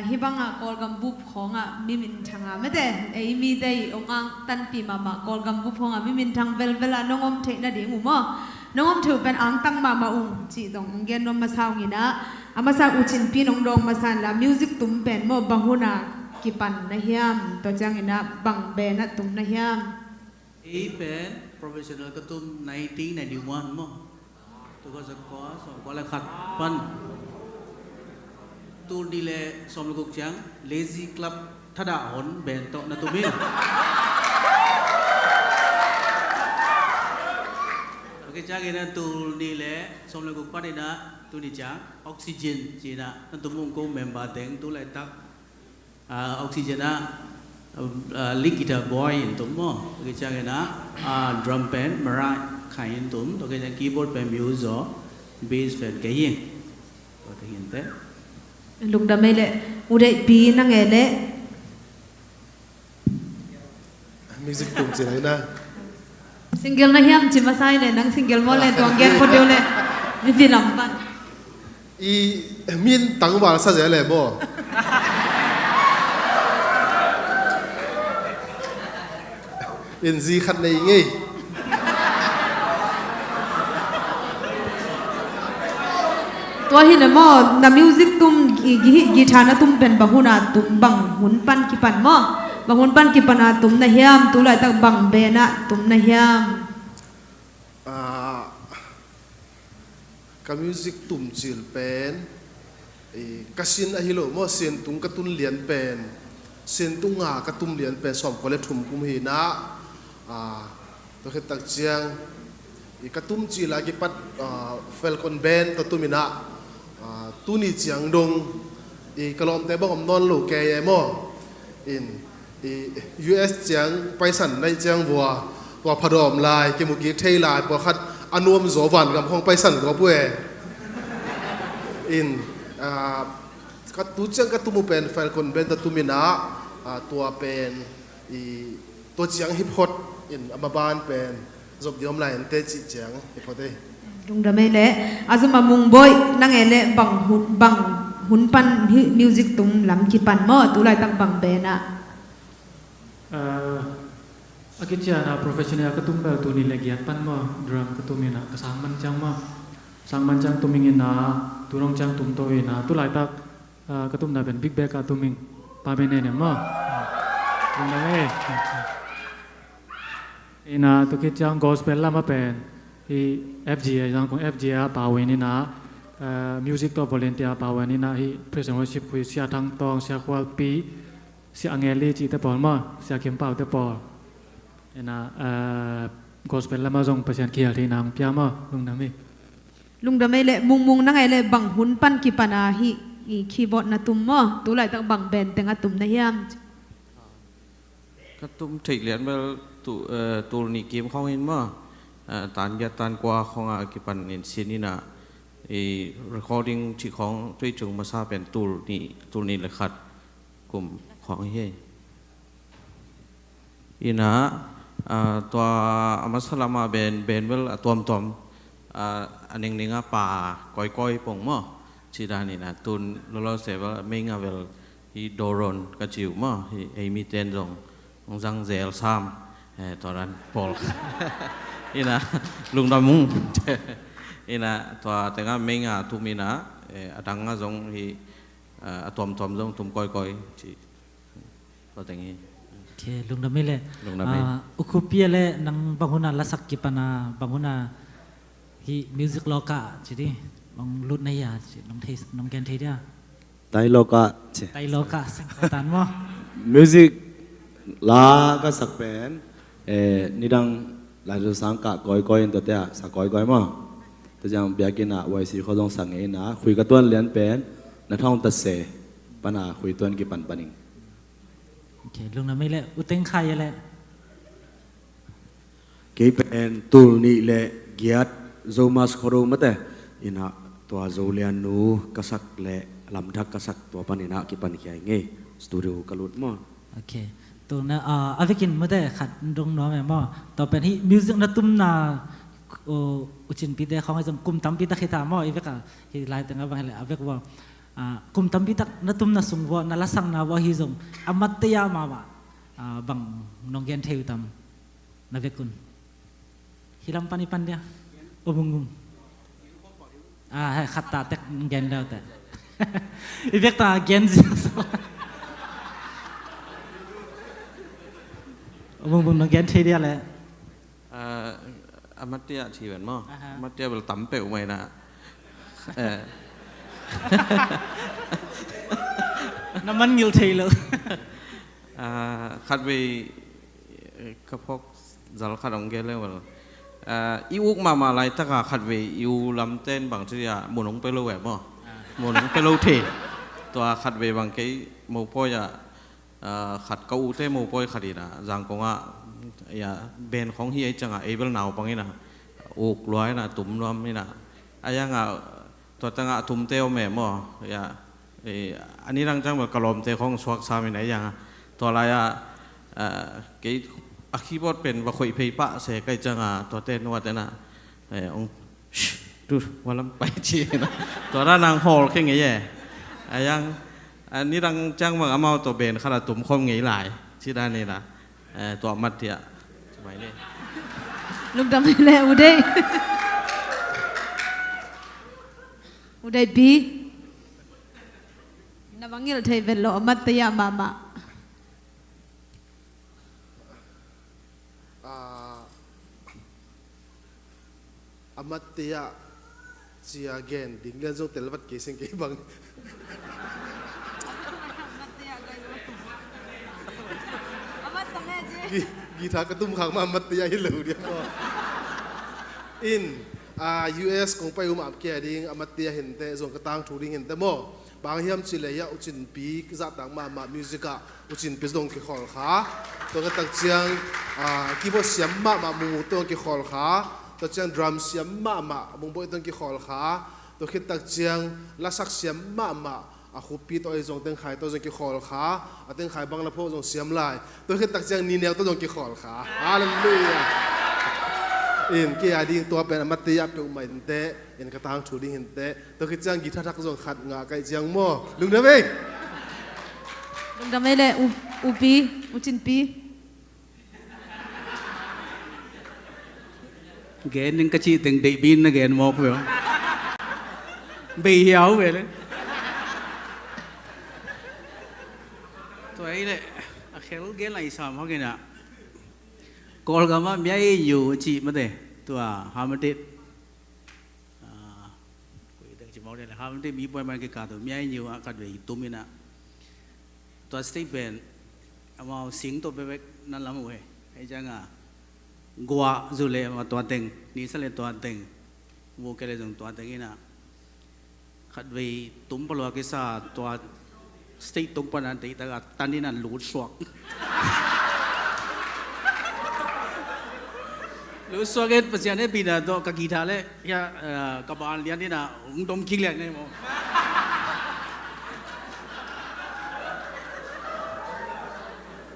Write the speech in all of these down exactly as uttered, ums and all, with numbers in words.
Hih bangah Kawlgam bup khawngah mi minthang a mete, ei mite i ong ang tanpi mahmah Kawlgam bup khawngah mi minthang velvel ah nong om theih nading uh maw? Nong om theih uh pen angtang mahmah ung cih zong ong gen nuam masa ung inah, a masa uh Cinpi nong dawng masa inla music tum pen maw bang hunah kipan na hiam? Tua ciang inah bang band ah tum na hiam? Ei pen professional ka tum nineteen ninety-one maw? Tua ka za kua sawm kua le khat pan tul nih le sawm le guk ciang Lazy Club thadah hon band tawh na tum hi. Ok, ciangin a tul nih le sawm le guk pan inah tuni ciang Oxygen ci inah na tum ung ko member teng tu laitak. Ah, Oxygen ah, ah, lead guitar boy in tum maw? Tua khit ciangin ah, ah, drum pen Mara Khai in tum, tua khit ciang keyboard pen Muse aw, bass pen kei hi. Tua te hi inteh. Lungdam ei leh, u deihpi nang ei leh. Music tum ci na hi na. Single na hiam ci masa ei leh, nang single maw leh, tuang gen phot deuh leh. Mipi lam pan. I min tangval sa zel e maw? In zi khat nei ngei. Tua hi le maw, na music tum, gi-, gi-, guitar na tum pen bang hun a tum, bang hun pan kipan maw? Bang hun pan kipan a tum na hiam, tu laitak bang band ah tum na hiam? Ah, ka music tum cil pen, eh, ka sin ahi lo maw, sin tung ka tun lian pen, sin tung a ka tum lian pen sawm kua le thum kum hi na, ah, tua khit tak ciang, eh, ka tum cil a kipat, ah, Falcon Band tua tum inah, ah, tuni ciang dong, eh, ka lawmte bang om nawn lo kei e maw? In, i, U S ciang paisan naih ciang vua, tua phadawm lai, kimu kik thei lai, pawlkhat a nuam zaw vangam khawng paisan gawp uh e. In, ah, ka tu ciang ka tum uh pen Falcon Band ta tum inah, ah, tua pen, i, tua ciang hip hop in a maban pen zop diom lai ente cih ciang hip hop te. Lungdam ei leh, a zum a Mung Boih, nang ei leh bang hun, bang hun pan hi music tum lam kipan maw, tu laitak bang band ah? Ah, a kician a professional ka tum bel tul nih le giat pan maw, drum ka tum inah ka sang man ciang maw. Sang man ciang tum ing inah, tu dong ciang tum to inah, tu laitak, ah, ka tumna pen big band ah tum ing, permanent em maw. Lungdam ei. Inah, tu khit ciang gospel lam a pen, hi F G A, Zangkong F G A a pau in inah, eh, music tawh volunteer a pau in inah, hi praise and worship khui Sia Thang Tawng, Sia Khual Pi, Sia Angel Li cihte pawl maw, Sia Kim Pau te pawl. Inah, eh, gospel lam a zong Pasian kihel thei nang pia maw, lungdam ei. Lungdam ei leh, Mung Mung nang ei leh bang hun pan kipan a hi, i keyboard na tum maw, tu laitak bang band teng a tum na hiam? Ka tum theih lian bel tu, eh, tul nih kim khawng in maw, eh, tan giat tan kua khawng a kipan in sin inah, i recording cih khawng tui cung masa pen tul nih, tul nih le khat kum khawng hi. Inah, ah, tua a masa lam a band, band bel a tuamtuam, ah, a ningning a pa kawikawi pong maw, cih dan inah tun lolo se bel mei nga bel hi Doron ka ci uh maw, hi ei miten zong hong zang zel sam, eh, tua dan pawl. Inah, lungdam ung. Inah, tua teng ah mei nga tum inah, eh, a dang ah zong hi, eh, a tuamtuam zong tum kawikawi, cih. Tua teng hi. Ok, lungdam ei leh. Lungdam ei. Ah, U Khup Pi leh nang bang hun a lasak kipan a, bang hun a hi music lawkah, ci di, bang lut na hia, ci, nong thei, nong gen thei dia. Tailawkah, ci. Tailawkah, sing kawtan maw. Music la ka sak pen, eh, nidang lai tu sang kah kawikawi in tua te ah, sa kawikawi maw. Tua ciang biakinn ah, Y C khuazong sang ngei inah, khui ka tuan lian pen, na thawng ta se, pan a khui tuan kipan pan ing. Ok, lungdam ei leh, U Teng Khai leh. Kei pen tul nih le giat Zomus Khuado mate inah tua Zolian nu ka sak le lamthak ka sak tua pan inah kipan khia ing ei, studio ka lut maw. Ok. Tua na, ah, a vekin mate khat dong nuam e maw. Tua pen hi music na tumna, uh, U Cinpi te khawng hi zong kum tampi ta khita maw, i vek a, hi lai teng a bang hi leh a vek ua. Ah, kum tampi tak na tumna sung vua, na lasakna vua hi zong, a mat tei ah mahmah, ah, bang nong gen thei uh tam, na vekun. Hi lam pan i pan dia. O bung bung. Ah, hai khat ta tek gen dau te. I bek ta gen zia. O bung bung nong gen thei dia le. Ah, a mat tei ah ci ven maw. Aha. A mat tei ah bel tam peuh mai na. Eh. Na man ngil thei lo. Ah, khat vei, eh, ka phawk zal khat hong gen leng vel. Ah, i uk mahmah laitaka khat vei i u lamten bang ci a mun hong pia lo ve maw. Ah. Mun hong pia lo thei. Tua khat vei bang kei mopawi ah, ah, khat ka ute mopawi khat in ah, Zangkong ah, ya, ben khong hi ei ciangah, ei bel naupang in ah, uk lua in ah, tum nuam in ah. A yang ah, tua tangah a tumte om e maw, ya, eh, a nidang ciang bel ka lawmte khong suak sam in a yang a. Tua lai-ah, eh, kei a keyboard pen va khoih phei pah se kai ciangah, tuate nuate na, eh, ong, "Shh, tu, va lam pai," ci na. Tua dan nang hawl khe ngei e. A yang, a nidang ciang bang amau tua ben khat a tum khawm ngei lai, ci dan ni na. Eh, tua mat tiah. Mai le. Lungdam le, u dei. U dei pi. Na va ngilh thei vet lo, a mat tei ah mahmah. Ah, a mat tei ah cia gen ding lian zong tel vat kei seng kei bang. Gi-, guitar ka tum khak mah a mat tei ah hi lo dia maw. In, ah, U S kong pai um ap kia ding, a mat tei ah hinteh, zong ka tangthu ding hinteh maw. Bang hiam cih leh hiah U Cin Pi zahtak mahmah music ah U Cin Pi zong kikhawl kha. Tua khit tak ciang, ah, keyboard siam mahmah Mung Mung tawh kikhawl kha. Tua ciang drum siam mahmah Mung Bawi tawh kikhawl kha. Tua khit tak ciang lasak siam mahmah a Khup Pi tawh ei zong Teng Khai tawh zong kikhawl kha. A Teng Khai bang la phawk zong siam lai. Tua khit tak ciang Ni Neu tawh zong kikhawl kha. Halleluiah. In kei a ding tua pen a mat tei ah peuhmah inteh. In ka tangthu ding hinteh. Tua khit ciang guitar thak zong khat ngah kaih ciang maw. Lungdam ei. Lungdam ei le, u, u pi, U Cin Pi. Gen ning ka cih teng deih bin na gen mawk ve. Bei hiau ve le. Tua ei le, a khel gen lai sam hong ina. Kawlgam ah mia ei yu cih mate. Tua hamatit. Ah, koi dang ci mawk ding le, hamatit mi buai man kikal tu, mia ei yu ah khat vei tum ina. Tua stage pen, amau sing tawh bekbek nan lam uh he. Hei cianga, gua zu le amau tua teng, nisa le tua teng, mu ke le zong tua teng ina. Khat vei tum palua kisa tua stage tung pana deih taka tan ina lut suak. Lut suak et Pasian et pina tawh ka guitar le, ya, eh, ka ban lian ina, ung dom kik lian ne mo.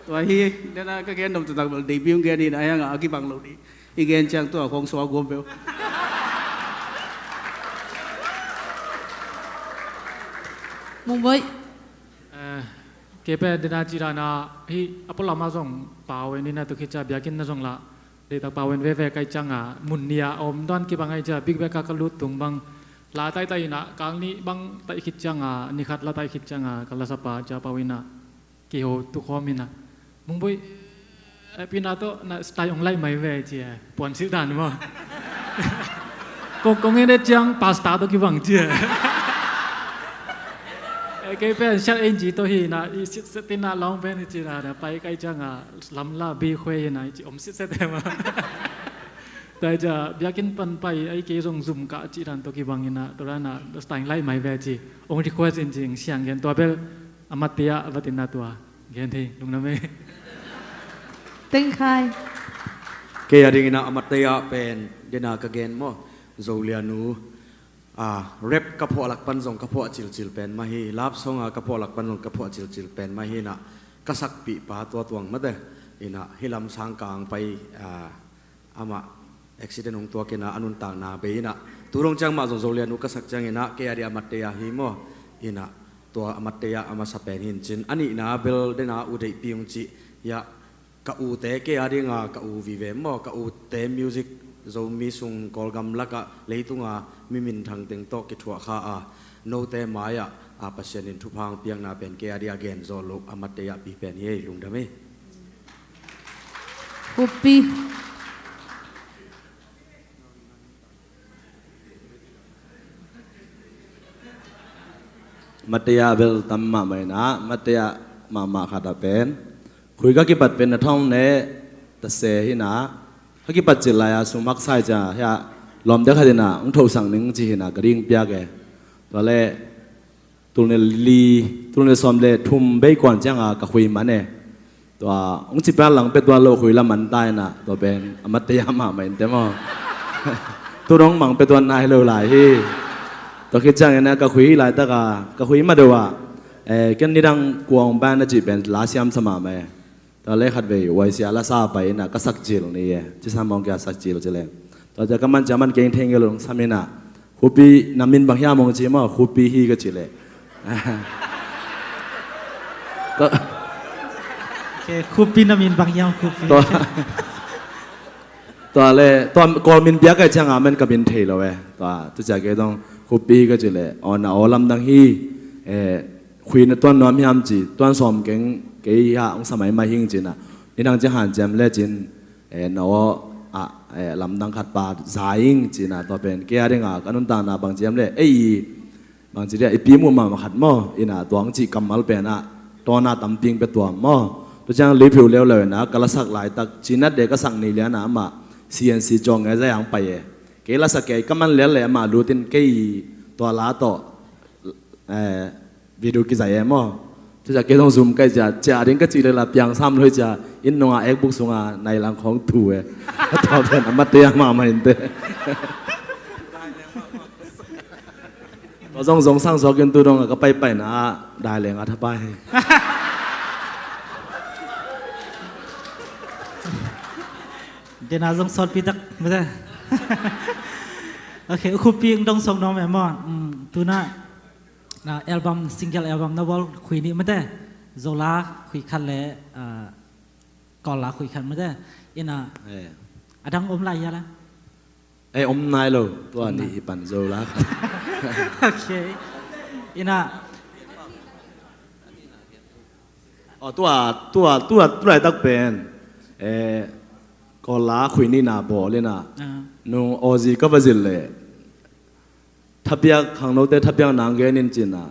Tua hi, dena ka gen dom tu tak bel debut gen ina, ayang a kibang lo di. I gen ciang tua khong sua guam peuh. Mung Bawi. Eh, kei pen dena ci dana hi a pualama zong pau en ina tu khicia biakinn na zong la. Deitak pau en veve kai cianga mun nia om don kibang ai cia big beka ka lut tung bang. La tai tai ina kang ni bang tai khit cianga ni khat la tai khit cianga ka la sapa cia pau ina. Kiho tu khawm ina. Mung Bawi, eh, pina tawh na style ong laih mai ve cia. Puan silh dan maw. Kong, kong en et ciang pasta tawh kibang cia. Eh, kei pen siat en ci tawh hi na, i sit set ina long pen hi ci na, na pai kai cianga, lam la bi khue hi na, i ci om sit set ema. Tua hi cia, biakinn pan pai, ai kei zong zum ka ci dan tawh kibang ina, tua dan na, style laih mai ve ci. Ong request in cing, siang gen tua bel, a mat tei ah, a vat ina tua. Gen thei, lungdam ei. Teng Khai. Kei a ding ina a mat tei ah pen, dena ka gen maw, Zolianu, ah, rap ka phuah lak pan zong ka phuah cilcil pen mah hi, love song a ka phuah lak pan zong ka phuah cilcil pen mah hi ina, ka sakpih pa tua tuang mate, ina, hi lam sang kang pai, ah, amah accident hong tuak ina a nuntakna bei ina. Tu dong ciang mah zong Zolianu ka sak ciang ina, kei a ding a mat tei ah hi maw. Hinah, tua a mattei ah a masa pen hin cin, a nihna bel dena u deihpi ung cih hiah, ka ute kei a dinga ka u vive maw, ka ute music Zomi sung Kawlgam lakah leitunga mi minthang teng tawh kithuahkha a, note mai-ah a Pasian in thupha hong piakna pen kei a dih a gen zawh loh a mattei ah pi pen hi ei, lungdam ei. Khupi. Mattei ah bel tam mahmah inah, mattei ah mahmah khat ah pen, khui ka kipat pen a thong ne ta se hinah, ka kipat cil lai-a sum haksa hi cia hiah, lawmte khat inah hong thohsak ning ci hinah ka ding piak e. Tua le tulnil li, tulnil sawm le thum bei kuan cianga ka khui man e. Tua hong ci pian lang pia tuan lo, khui la man ta inah, tua pen a mattei ah mahmah in te maw. Tu dong mang pia tuan nai lo lai hi. Tua khit ciangin ah ka khui laitaka, ka khui ma deuh ah, eh, ken nidang kuang ban a cih pen la siam sa mahmah e. Tua le khatvei Y C a la sa pai inah ka sak cil ni e. Ci sa mawng kia sak cil ci le. Tua cia ka man cia man keng thei ngel ung sam inah, Khupi na min bang hiam hong ci maw, Khupi hi ka ci le. Ka- Okay, Khupi na min bang hiam, Khupi. Tua, tua le, tua Kawl min bia kai cianga men ka min thei lo e. Tua, tu cia kei dong Khupi hi ka ci le. Aw, na aw lamdang hi. Eh, khui na tuan nuam hiam ci, tuan sawm keng kei hiah hong sa maimai hing cinah. Nidang ci hanciam le cin, eh, na aw ah, eh, lamdang khat pa za ing cinah, tua pen kei a dinga ka nuntakna bang ciam le ei i bang ci dia i pi muh mahmah khat maw, inah tua hong cih kammal penah tawna tamping pia tuam maw. Tua ciang liphiu leuleu inah ka lasak laitak cinat de ka sak ni lianah amah C N C cawng ngai zai ang pai e. Kei lasak kei ka man lian le amah lutin kei i tua la tawh, eh, video kizai e maw. Tua cia kei zong zum kai cia, cia ding ka cih le la piang sam loi cia, inn nunga ekbuk sunga nai lang khawng tu e. Tua pen a mattei ah mahmah in te. Tua zong zong sang suak in tu dong a ka paipaina ah dai leng a thapai hi. Dena zong sawtpi tak mate. Okay, u Khupi ung dong song nong me maw. Mm, tuna na album, single album na bawl khui nih mate. Zola khui khat le, ah, Kawlla khui khat mate. Inah, eh, a dang om lai hia la? Eh, om nai lo. Tua nih hi pan Zola khat. Okay. Inah. Oh, tua, tua, tua, tu laitak pen, eh, Kawlla khui nihna bawl inah. Ah. Nung Aussie ka va zil le. Thapiak, khangnote thapiak nang gen in cinah,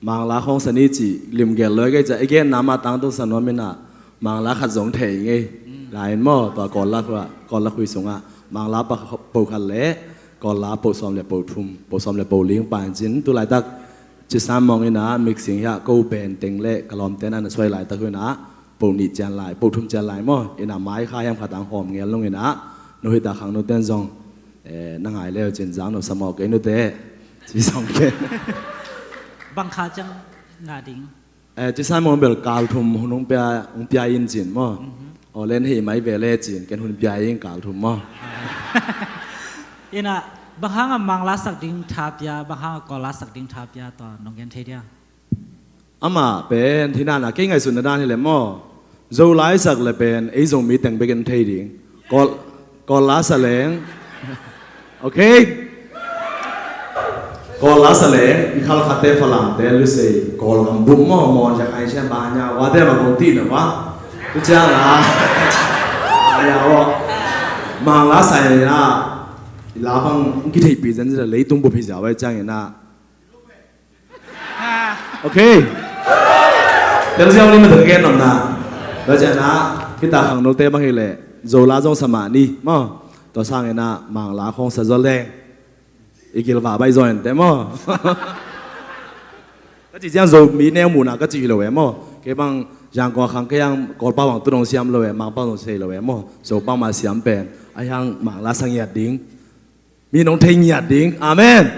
Mangla khawng sa ni cih limgel loi kei cia, i genna mah tangtung sa nuam inah, Mangla khat zong thei ngei. Mm. Lai in maw, tua Kawlla khui, Kawlla khui sungah Mangla pa, po khat le Kawlla po sawm le po thum, po sawm le po ling pa in cin, tu laitak ci sa mawng inah mixing hiah ko band teng le ka lawmte na na suai laitak inah po nih cian lai, po thum cian lai maw, inah mai kha hiam khat ang hawm ngel nung inah, nu hita khangnote zong, eh, na ngai leu cin zang nop sa mawk kei nute. Ci sawng kei. Bang kha ciang ngah ding? Eh, ci sa mawng bel kal thum hun hong pia, hong pia in cin maw. Mhm. Aw len hei mai ve le cin, ken hun pia in kal thum maw. Inah, bang hanga Mangla sak ding tha pia, bang hanga Kawlla sak ding tha pia, tua nong gen thei dia? Amah pen, thinana, kei ngaihsutna dan hi leh maw, Zolai sak le pen, ei Zomi teng bekin thei ding. Kawl, Kawlla sa leng. Okay? Kawlla sa leng, i Khalkhatte, Falamte, Lusei, Kawlgam bup maw, maw, sia khai sia ba nya, wa te ma kong ti na wa. Tu cia la. Aya wa. Mangla sa ina. I la bang, kithei pi zan zan leitung bup hi zia wai ciang ina. Okay. Tel ziau ni ma tel gen nom na. Ba cia na, kita khangnote bang hi leh, Zola zong sa mah ni, maw. Tua sangin ah, Mangla khong sa zaw leng. I gilvah baih zaw ente maw. Ka cih ciang Zomi neu muhna ka cih hi lo e maw. Kei bang Zangkong a khang kei ang Kawlpau bang tu dong siam lo e, Mangpau dong sei lo e maw. Zopau mah siam pen. A hiang Mangla sa ngiat ding. Mi nong thei ngiat ding. Amen.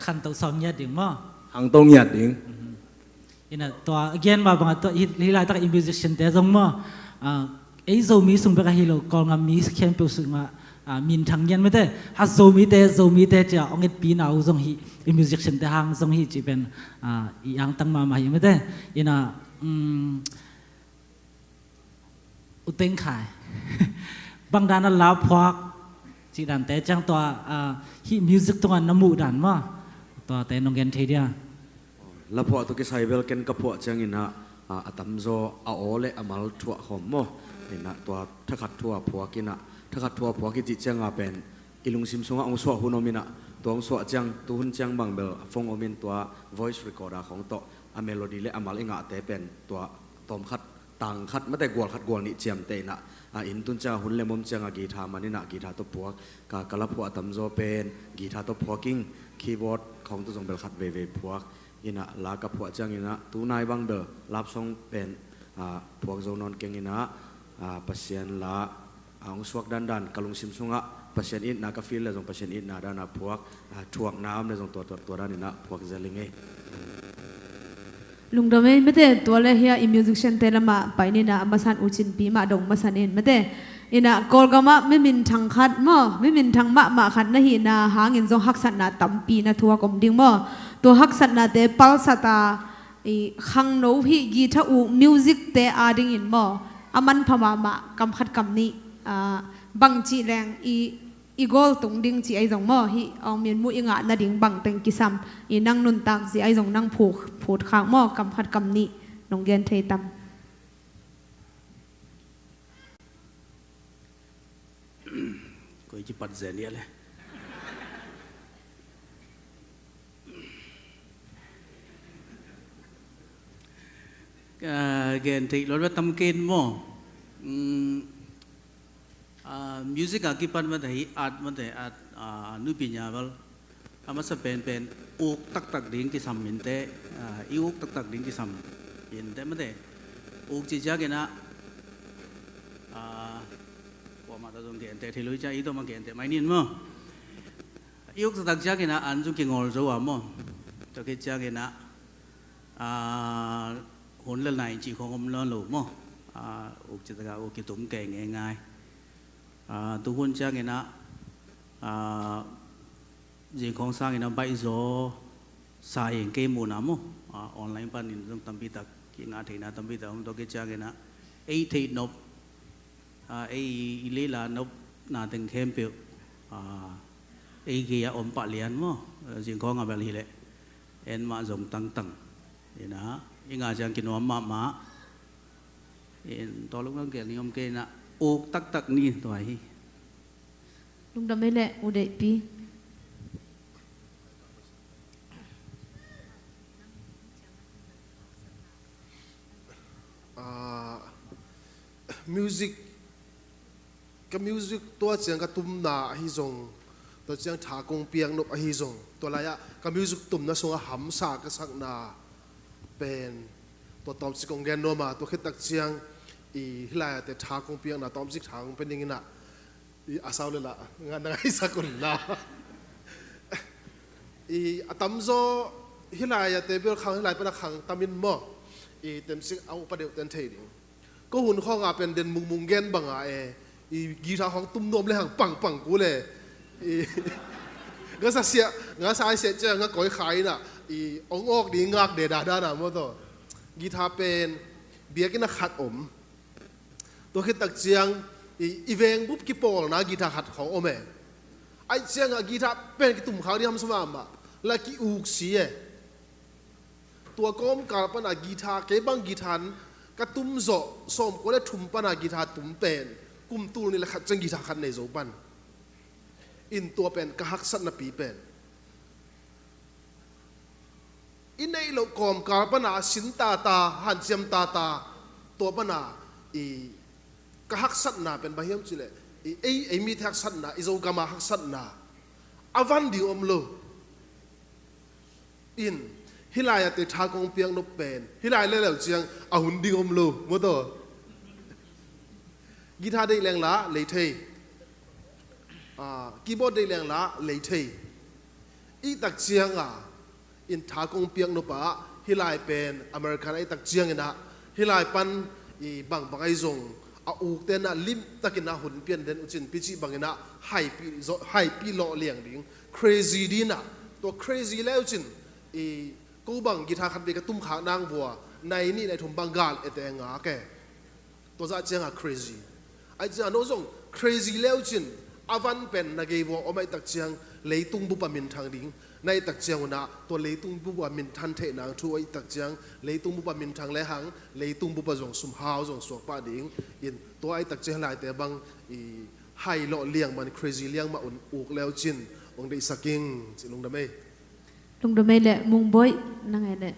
Khanto sawm ngiat ding maw? Khangto ngiat ding. Mhm. Ina tua, again, mah bangah tua, hi, hi laitak i musician te zong maw. Ah, ei Zomi sung bek ahi lo, Kawlgam mi khempeuh sungah, a, minthang ngian mate, ha Zomite, Zomite cia ong itpi na uh zong hi, i musician te hang zong hi ci pen, a, i angtang mahmah hi mate. Ina, um, U Teng Khai. Bang dan a la phuak cih dante ciang tua, a, hih music tungah na muh dan maw? Tuate nong gen thei dia? La phuah tawh kisai bel ken ka phuah ciangin ah, a, a tamzaw a aw le a mal thuah khawm maw? Inah tua thakhat thu a phuak inah, thakhat thu a phuak i cih cianga pen i lungsim sungah hong suah hun om inah, tua hong suah ciang, tu hun ciang bang bel a phone om in tua voice recorder khawng tawh a melody le a mal i ngahte pen tua tawm khat, tang khat mate, gual khat gual nih ciamteh inah, a, inn tun ciang a hun lem om ciang a guitar man inah guitar tawh phuak, ka, ka la phuah a tamzaw pen guitar tawh phuak ing, keyboard khawng tawh zong bel khat veivei phuak inah, la ka phuah ciang inah tu nai bang bel love song pen, a, phuak zo nawn keng inah, a, Pasian la, a, hong suak dandan ka lungsim sungah Pasian itna ka feel le zong Pasian itna dana phuak, a, thuakna om le zong tua, tua, tua dan inah phuak zel ing ei. Lungdam ei mate, tua le hia i musician te lamah pai nina a masan U Cin Pi mah dong masan in mate. Inah Kawlgamah mi minthang khat maw, mi minthang mahmah khat na hihna hangin zong haksatna tampi na thuak om ding maw? Tua haksatnate palsat a, i khangno hih guitar uk music te adingin maw, a manpha mahmah kam khat kam nih, a, bangcih leng i, i gawl tung ding ci ahi zong maw, hih awng min muh i ngah nading bangteng kisam, i nang nuntak ci ahi zong nang phut, phut khak maw, kam khat kam nih nong gen thei tam? Koi kipat zen ia le. Ka gen theih lo le tam ken maw? Mm, a, music a kipan mate hi, art mate, art, a, nupi nya bal. A masa penpen uk taktak ding kisam minte, a, i uk taktak ding kisam minte mate. Uk ci ciangin ah, a, kuamah tawh zong gente thei lo hi ciang i tawh mah gente mai nin maw? I uk taktak ciangin ah an zong kingol zo a maw? Tua khit ciangin ah, a, hun le nai ci khong om lo lo maw? A, uk ci taktak uk kitum kei ngeingai. A, tu hun ciangin ah, a, zingkhawng sangin a baih zaw sa ing kei muhna maw? A, online panin zong tampitak kingah theihna tampitak om, tua khit ciangin ah ei theih nop, a, ei i leila nopna teng khempeuh, a, ei gei a om pah lian maw? A, zingkhawng a bel hileh en mah zong tangtang. Inah i ngah ciang kinuam mahmah. In tua lungdam kel ni om kei inah uk taktak ni tua hi. Lungdam ei le U Deih Pi. A, music, ka music tua ciang ka tumna ahi zong, tua ciang tha kong piak nop ahi zong, tua lai-ah ka music tumna sungah hamsa ka sakna pen tua tawmcik kong gen nuam a, tua khit tak ciang i hih lai-ate tha kong piakna tawmcik tha kong pia ning inah, i a sau le la nga na ngaisak un la. I a tamzaw hih lai-ate bel khang, hih lai pana khang tamin maw, i temcik a upa deuh ten thei ding. Ko hun khawng a pen den mungmung gen banga e, i guitar khawng tum nuam le hang pangpang ku le, i ngasa sia, ngasa ai sia cia nga koi khai inah, i ong awk ding ngak de dadana maw taw. Guitar pen biakinn a khat om. Tua khit tak ciang i, i veng bup kipawlna guitar khat khawng om e. Aih ciangah guitar pen kitum khak ding hamsa mahmah, la ki-uk si e. Tua kawmkal pana guitar, kei bang guitar in ka tum zawh sawmkua le thum pana guitar tum pen kum tul nih le khat ciang guitar khat nei zo pan. In tua pen ka haksatnapi pen i neih loh kawmkal pana sin tata, hanciam tata, tua pana i ka haksatna pen bang hiam cihleh, i ei, ei mite haksatna, i Zogama haksatna a van ding om lo. In hih lai-ate tha kong piak nop pen hih lai leleu ciang a hun ding om lo maw taw. Guitar deih leng la lei thei, a, keyboard deih leng la lei thei. I tak cianga in tha kong piak nop ah hih lai pen American a i tak ciangin ah hih lai pan i bangbang ahi zong a ukte na limtakin a hun pian den uh cin, pi cih bangin ah haipi, haipi lawh liang ding, crazy ding ah, tua crazy le uh cin, i ko bang guitar khat vei ka tum khak nang vua, nai nih nai thum bang gal ete nga ke. Tua zah cianga crazy. Ai cianga no zong crazy le uh cin, a van pen na gei vua om aih tak ciang, leitung bupa minthang ding, na ih tak ciang unah, tua leitung bupa minthang theih nang thu aih tak ciang, leitung bupa minthang le hang, leitung bupa zong sumhau zong suak pah ding in, tua aih tak ciang laite bang i hai lawh liang man, crazy liang mah un uk le uh cin, ong deihsak ing, ci lungdam ei. Lungdam ei le Mungboih, na ngei le.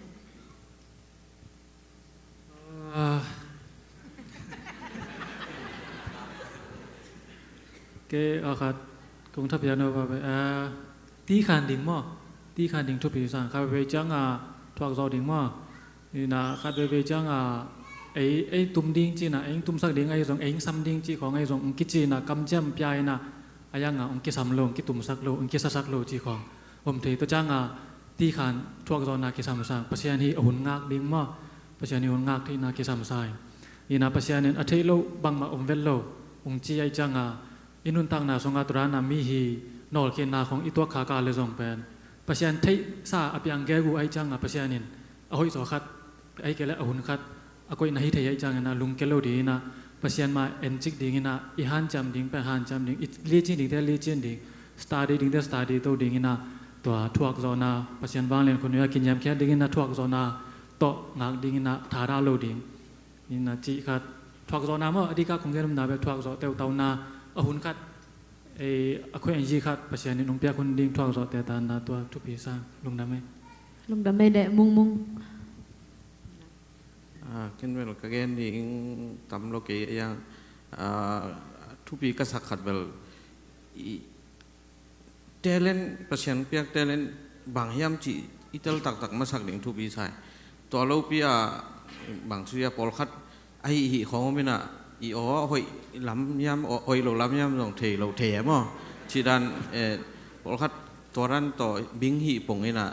Ah. Ke a khat kong thapiak no ba, ah, ti khan ding maw? Ti khan ding thupi sang, khat vei cianga thuak zawh ding maw? Ina khat vei vei cianga ei, ei tum ding cina, ei tumsak ding ahi zong, ei sam ding ci khong ahi zong, ong kici ina, kamciam pia ina, a yanga ong kisam lo, ong kitumsak lo, ong kisasak lo ci khong om thei. Tua cianga ti khan thuak zawhna kisam sang, Pasian hi a hun ngak ding maw? Pasian hi hun ngak theihna kisam sa hi. Ina Pasian in a theih loh bangmah om vet lo, ung ci aih cianga, i nuntakna sunga tua dana mi hi nawlkhinna khong i tuak khaka le zong pen, Pasian theihsa a piang gegu aih cianga, Pasian in a hoih zaw khat, aih kei le a hun khat a koihna hi thei aih ciangina, lungke lo dingina, Pasian mah encik dingina, i hanciam ding pen hanciam ding, i licin dingte licin ding, study dingte study to dingina, tua thuak zawhna, Pasian vanglian khut nuia kiniamkhiat dingina thuak zawhna tawh ngak dingina, thadah lo ding. Ina cih khat, thuak zawhna maw, a dika kong gen umna bel thuak zawh teuh tauna, a hun khat, ei, a khuai ang yi khat, Pasian in ung piak hun ding thuak zawh teh tana tua thupi sa, lungdam ei. Lungdam ei le Mungmung. Ah, ken bel ka gen ding tam lo kei a, ah, thupi ka sak khat bel i talent, Pasian piak talent bang hiam cih i tel taktak masak ding thupi sa hi. Tua lopi a bang sia pawlkhat ahi hi khong om ina, i aw hoih lam hiam, aw hoih lo lam hiam zong thei lo thei e maw? Cidan, eh, pawlkhat tua dan tawh bing hi pong ina,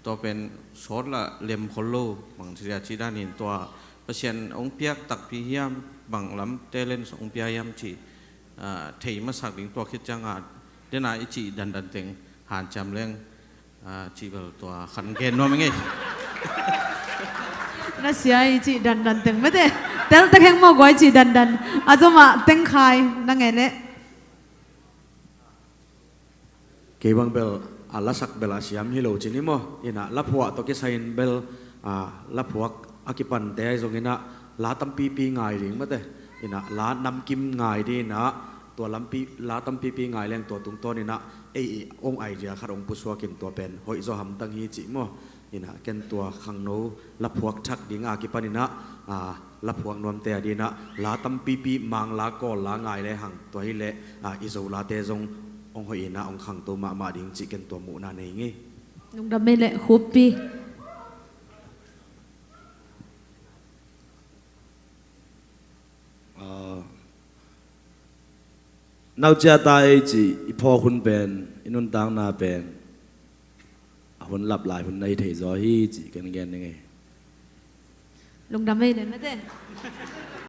tua pen sawt la lem khol lo bang sia cidan in tua Pasian ong piak takpi hiam, bang lam talent ong pia hiam cih, ah, thei masak ding tua khit cianga, dena i cih dandan teng hanciam leng, ah, cih bel tua khan gen nuam ing ei. Na sia i cih dandan teng mete. Tel tek heng maw guai cih dandan. A zomah teng khai, na ngei le. Kei bang bel, a lasak bel a siam hi lo cin i maw? Ina laphuak tawh kisai in bel, a laphuak a kipante ahi zong ina la tampipi ngai ding mate. Ina la namkim ngai ding ina tua lampi, la tampipi ngai leng tua tungtawn ina ei, ei ong idea khat ong pusuak in tua pen hoih zaw hamtang hi cih maw? Ina ken tua khangno laphuak thak dinga kipan ina, a, laphuak nuamte a dina la tampipi mang la kawl la ngai le hang tua hi le, a, i Zo late zong ong hoih ina ong khangto mahmah ding cih ken tua muhna nei ngei. Lungdam ei le Khupi. Ah, naucia ta ei cih i phawk hun pen, i nuntakna pen a hun lap lai hun na hi thei zaw hi cih ken gen ning ei. Lungdam ei le mate.